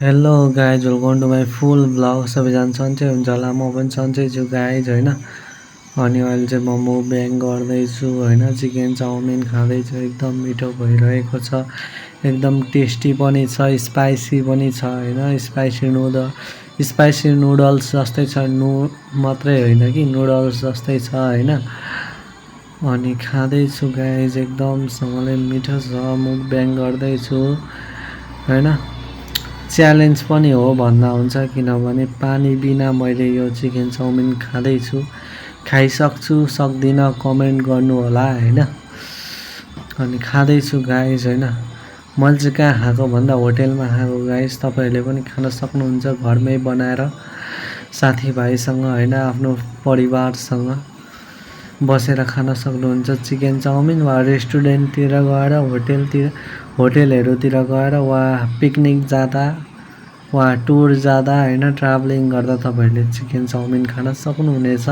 Hello guys, welcome to my full blog. सबैजना सन्चै हुन्छ होला, म पनि सन्चै छु गाइज होइन। अनि अहिले चाहिँ म मुभ्याङ गर्दैछु होइन। चिकन चाउमिन खाँदैछु, एकदम मिठो भइरहेको छ, एकदम टेस्टी पनि छ, स्पाइसी पनि छ होइन। स्पाइसी नुडल्स जस्तै छ, मात्रै होइन कि नुडल्स जस्तै छ होइन। अनि खाँदैछु गाइज, एकदमसँगले मिठो छ, मुभ्याङ गर्दैछु होइन। च्यालेन्ज पनि हो भन्दा हुन्छ, किनभने पानी बिना मैले यो चिकन चाउमिन खाँदैछु। खाइसक्छु सक्दिनँ कमेन्ट गर्नु होला होइन। अनि खाँदैछु गाइज होइन। मैले चाहिँ कहाँ खाएको भन्दा होटेलमा खाएको गाइज। तपाईँहरूले पनि खान सक्नुहुन्छ घरमै बनाएर, साथीभाइसँग होइन, आफ्नो परिवारसँग बसेर खान सक्नुहुन्छ चिकन चाउमिन। वा रेस्टुरेन्टतिर गएर, होटेलहरूतिर गएर, वा पिकनिक जाँदा, वा टुर जाँदा होइन, ट्राभलिङ गर्दा तपाईँहरूले चिकन चाउमिन खान सक्नुहुनेछ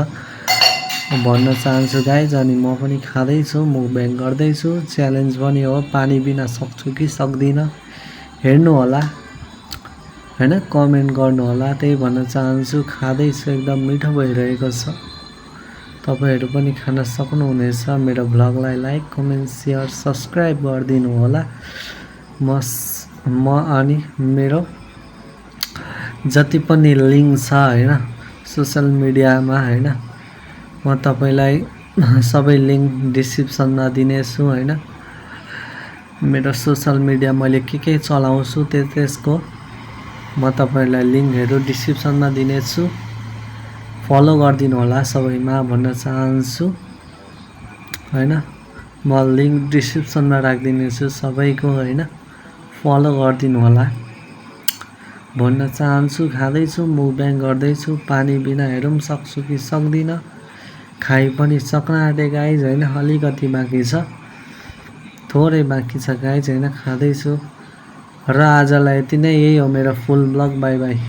भन्न चाहन्छु गाइज। अनि म पनि खाँदैछु, मुभ्याङ गर्दैछु। च्यालेन्ज पनि हो, पानी बिना सक्छु कि सक्दिनँ हेर्नु होला होइन, कमेन्ट गर्नु होला, त्यही भन्न चाहन्छु। खाँदैछु, एकदम मिठो भइरहेको छ। तपाईँहरू पनि खान सक्नुहुनेछ। मेरो भ्लगलाई लाइक, कमेन्ट, सेयर, सब्सक्राइब गरिदिनु होला। म अनि मेरो जति पनि लिङ्क छ होइन सोसल मिडियामा होइन, म तपाईँलाई सबै लिङ्क डिस्क्रिप्सनमा दिनेछु होइन। मेरो सोसल मिडिया मैले के चलाउँछु त्यसको म तपाईँलाई लिङ्कहरू डिस्क्रिप्सनमा दिनेछु। फलो गरिदिनु होला सबैमा भन्न चाहन्छु होइन। म लिङ्क डिस्क्रिप्सनमा राखिदिनेछु सबैको होइन, फलो गरिदिनु होला भन्न चाहन्छु। खाँदैछु, मुभ्याङ गर्दैछु, पानी बिना हेरौँ सक्छु कि सक्दिनँ। खाइ पनि सक्न आँटे गाइज होइन, अलिकति बाँकी छ, थोरै बाँकी छ गाइज होइन। खाँदैछु र आजलाई यति नै, यही हो मेरो फुल ब्लग। By by.